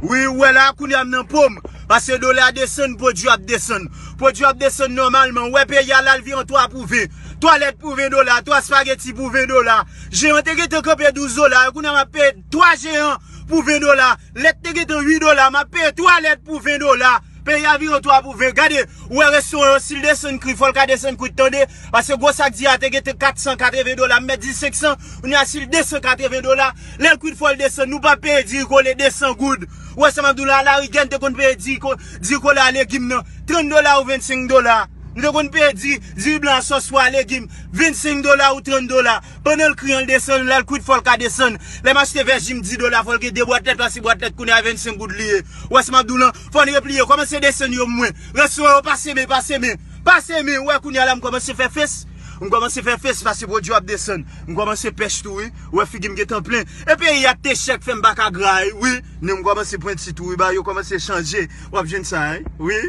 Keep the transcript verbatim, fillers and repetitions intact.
Wi, ou wè la, kounye a m nan po m. Paske dola desann, pwodui ap desann. Pwodui ap desann nòmalman. Ou wè peyi a la, l vin an twa pou ven. Twa lèt pou ven dola, twa espageti pou ven dola. Jeyan te gentan kanpe douz dola, kounye a m ap peye twa jeyan pou ven dola. Lèt te gentan uit dola, m ap peye twa lèt pou ven dola. Peyi a vin an twa pou ven. Gade, ou wè restoran yo, si l desann kri, fò l ka desann kwit, tande. Paske gwo sak diri a te gentan kat san katreven dola, m mèt di senk san, kounye a si l desann katreven dola, lè l kwit fò l desann, nou pa peye diri kole desan goud. Ou wè sa m ap di w la, Larigèn te konn peye diri ko-, diri kole a legim nan, trant dola ou vennsenk dola. Nou te konn peye diri, diri blan a sòs pwa a legim, vennsenk dola ou trant dola. Pandan l kri an, l desann, lè l kwit fò l ka desann. Lè m achte vèjim dis dola, fò l gen de bwat lèt, paske bwat lèt kounye a vennsenk goud li ye. Ou wè sa m ap di w lan, fò n repliye, kòmanse desann yo mwen. Restoran yo pase men, pase men, pase men, ou wè kounye a la m kòmanse fè fes. M kòmanse fè fes paske pwodui ap desann. M kòmanse pèch tou, wi. Ou wè figi m gentan plen. E peyi a te chè k fè m pa ka gray, wi. Men m kòmanse pwenti tou, wi. Bagay yo kòmanse chanje. W ap jwenn sa, wi.